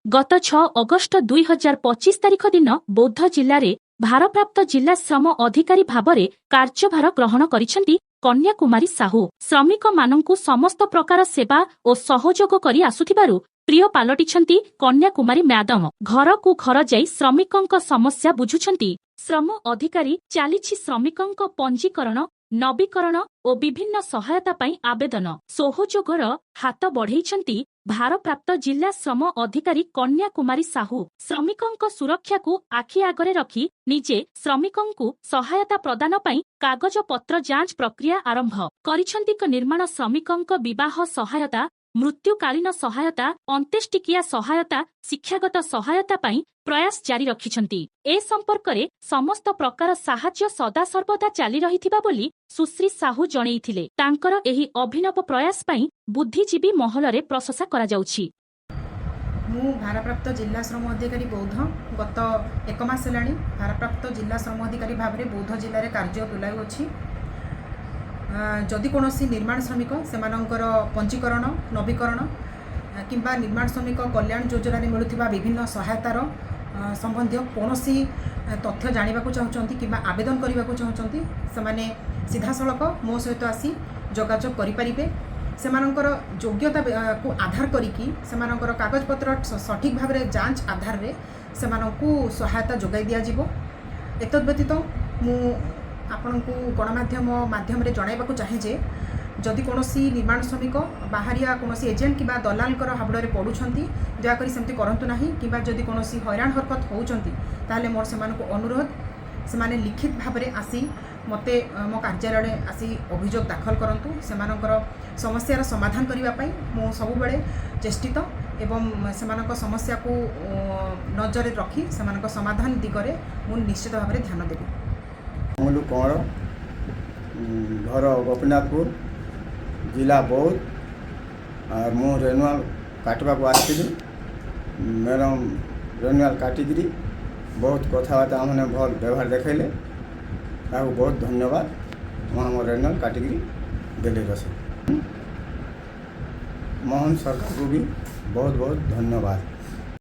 ଗତ 6 ଅଗଷ୍ଟ 2025 ତାରିଖ ଦିନ ବୌଦ୍ଧ ଜିଲ୍ଲାରେ ଭାରପ୍ରାପ୍ତ ଜିଲ୍ଲା ଶ୍ରମ ଅଧିକାରୀ ଭାବରେ କାର୍ଯ୍ୟଭାର ଗ୍ରହଣ କରିଛନ୍ତି କନ୍ୟାକୁମାରୀ ସାହୁ। ଶ୍ରମିକମାନଙ୍କୁ ସମସ୍ତ ପ୍ରକାର ସେବା ଓ ସହଯୋଗ କରି ଆସୁଥିବାରୁ ପ୍ରିୟ ପାଲଟିଛନ୍ତି କନ୍ୟାକୁମାରୀ ମ୍ୟାଡମ। ଘରକୁ ଘର ଯାଇ ଶ୍ରମିକଙ୍କ ସମସ୍ୟା ବୁଝୁଛନ୍ତି ଶ୍ରମ ଅଧିକାରୀ। ଚାଲିଛି ଶ୍ରମିକଙ୍କ ପଞ୍ଜୀକରଣ, ନବୀକରଣ ଓ ବିଭିନ୍ନ ସହାୟତା ପାଇଁ ଆବେଦନ। ସହଯୋଗର ହାତ ବଢ଼େଇଛନ୍ତି ଭାରପ୍ରାପ୍ତ ଜିଲ୍ଲା ଶ୍ରମ ଅଧିକାରୀ କନ୍ୟାକୁମାରୀ ସାହୁ। ଶ୍ରମିକଙ୍କ ସୁରକ୍ଷାକୁ ଆଖି ଆଗରେ ରଖି ନିଜେ ଶ୍ରମିକଙ୍କୁ ସହାୟତା ପ୍ରଦାନ ପାଇଁ କାଗଜପତ୍ର ଯାଞ୍ଚ ପ୍ରକ୍ରିୟା ଆରମ୍ଭ କରିଛନ୍ତି। ନିର୍ମାଣ ଶ୍ରମିକଙ୍କ ବିବାହ ସହାୟତା, ମୃତ୍ୟୁକାଳୀନ ସହାୟତା, ଅନ୍ତ୍ୟେଷ୍ଟିକ୍ରିୟା ସହାୟତା, ଶିକ୍ଷାଗତ ସହାୟତା ପାଇଁ ପ୍ରୟାସ ଜାରି ରଖିଛନ୍ତି। ଏ ସମ୍ପର୍କରେ ସମସ୍ତ ପ୍ରକାର ସାହାଯ୍ୟ ସଦାସର୍ବଦା ଚାଲି ରହିଥିବା ବୋଲି ସୁଶ୍ରୀ ସାହୁ ଜଣେଇଥିଲେ। ତାଙ୍କର ଏହି ଅଭିନବ ପ୍ରୟାସ ପାଇଁ ବୁଦ୍ଧିଜୀବୀ ମହଲରେ ପ୍ରଶଂସା କରାଯାଉଛି। ମୁଁ ଭାରପ୍ରାପ୍ତ ଜିଲ୍ଲା ଶ୍ରମ ଅଧିକାରୀ, ବୌଦ୍ଧ। ଗତ ଏକ ମାସ ହେଲାଣି ଭାରପ୍ରାପ୍ତ ଜିଲ୍ଲା ଶ୍ରମ ଅଧିକାରୀ ଭାବରେ ବୌଦ୍ଧ ଜିଲ୍ଲାରେ କାର୍ଯ୍ୟ ତୁଲାଉଅଛି। ଯଦି କୌଣସି ନିର୍ମାଣ ଶ୍ରମିକ ସେମାନଙ୍କର ପଞ୍ଜୀକରଣ, ନବୀକରଣ କିମ୍ବା ନିର୍ମାଣ ଶ୍ରମିକ କଲ୍ୟାଣ ଯୋଜନାରେ ମିଳୁଥିବା ବିଭିନ୍ନ ସହାୟତାର ସମ୍ବନ୍ଧୀୟ କୌଣସି ତଥ୍ୟ ଜାଣିବାକୁ ଚାହୁଁଛନ୍ତି କିମ୍ବା ଆବେଦନ କରିବାକୁ ଚାହୁଁଛନ୍ତି, ସେମାନେ ସିଧାସଳଖ ମୋ ସହିତ ଆସି ଯୋଗାଯୋଗ କରିପାରିବେ। ସେମାନଙ୍କର ଯୋଗ୍ୟତାକୁ ଆଧାର କରିକି, ସେମାନଙ୍କର କାଗଜପତ୍ର ସଠିକ୍ ଭାବରେ ଯାଞ୍ଚ ଆଧାରରେ ସେମାନଙ୍କୁ ସହାୟତା ଯୋଗାଇ ଦିଆଯିବ। ଏତଦ୍ ବ୍ୟତୀତ ମୁଁ ଆପଣଙ୍କୁ ଗଣମାଧ୍ୟମ ମାଧ୍ୟମରେ ଜଣାଇବାକୁ ଚାହେଁ ଯେ ଯଦି କୌଣସି ନିର୍ମାଣ ଶ୍ରମିକ ବାହାରିଆ କୌଣସି ଏଜେଣ୍ଟ କିମ୍ବା ଦଲାଲଙ୍କର ହାବୁଡ଼ରେ ପଡ଼ୁଛନ୍ତି, ଦୟାକରି ସେମିତି କରନ୍ତୁ ନାହିଁ। କିମ୍ବା ଯଦି କୌଣସି ହଇରାଣ ହରକତ ହେଉଛନ୍ତି, ତାହେଲେ ମୋର ସେମାନଙ୍କୁ ଅନୁରୋଧ, ସେମାନେ ଲିଖିତ ଭାବରେ ଆସି ମୋତେ ମୋ କାର୍ଯ୍ୟାଳୟରେ ଆସି ଅଭିଯୋଗ ଦାଖଲ କରନ୍ତୁ। ସେମାନଙ୍କର ସମସ୍ୟାର ସମାଧାନ କରିବା ପାଇଁ ମୁଁ ସବୁବେଳେ ଚେଷ୍ଟିତ ଏବଂ ସେମାନଙ୍କ ସମସ୍ୟାକୁ ନଜରରେ ରଖି ସେମାନଙ୍କ ସମାଧାନ ଦିଗରେ ମୁଁ ନିଶ୍ଚିତ ଭାବରେ ଧ୍ୟାନ ଦେବି। ଅମଲୁ କଅଁର, ଘର ଗୋପୀନାଥପୁର, ଜିଲ୍ଲା ବୌଦ୍ଧ। ଆର୍ ମୁଁ ରେନୁଆଲ୍ କାଟିବାକୁ ଆସିଥିଲି। ମ୍ୟାଡ଼ାମ୍ ରେନୁଆଲ୍ କାଟିକିରି ବହୁତ କଥାବାର୍ତ୍ତା ମାନେ ଭଲ୍ ବ୍ୟବହାର ଦେଖାଇଲେ। ତାକୁ ବହୁତ ଧନ୍ୟବାଦ। ମୁଁ ଆମ ରେନୁଆଲ୍ କାଟିକିରି ଦେଲେ ରସିଦ। ମୋହନ ସରକାରକୁ ବି ବହୁତ ବହୁତ ଧନ୍ୟବାଦ।